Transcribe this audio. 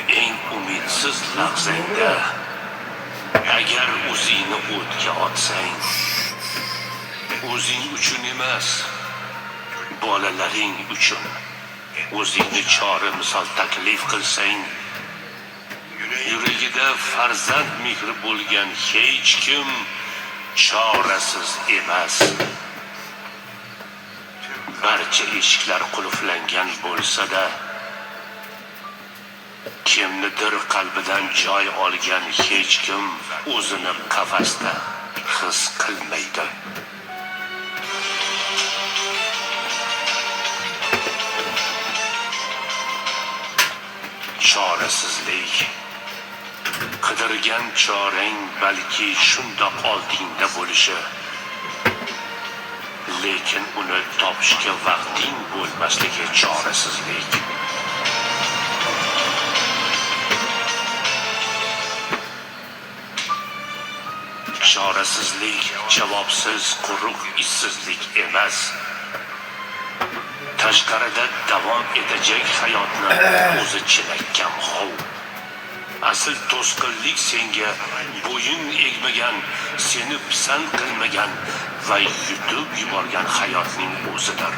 Eng umidsiz lahzangda agar o'zingni o'tga otsang, o'zing uchun emas, bolalaring uchun o'zingni chora misol taklif qilsang, yuragida farzand mehri bo'lgan hech kim chorasiz emas. Barcha eshiklar qulflangan bo'lsa-da, kimnidir qalbidan joy olgan hech kim o'zini qafasda his qilmaydi. Chorasizlik. Qidirgan chorang balki shundoq oldingda bo'lishi, lekin uni topishga vaqting bo'lmasligi chorasizlik. Chorasizlik javobsiz quruq ishsizlik emas. Tashqarida davom etajak hayotni o'zi chinakam g'ov. Asl to'sqinlik senga bo'yin egmagan, seni pisand qilmagan va yutib yuborgan hayotning o'zidir.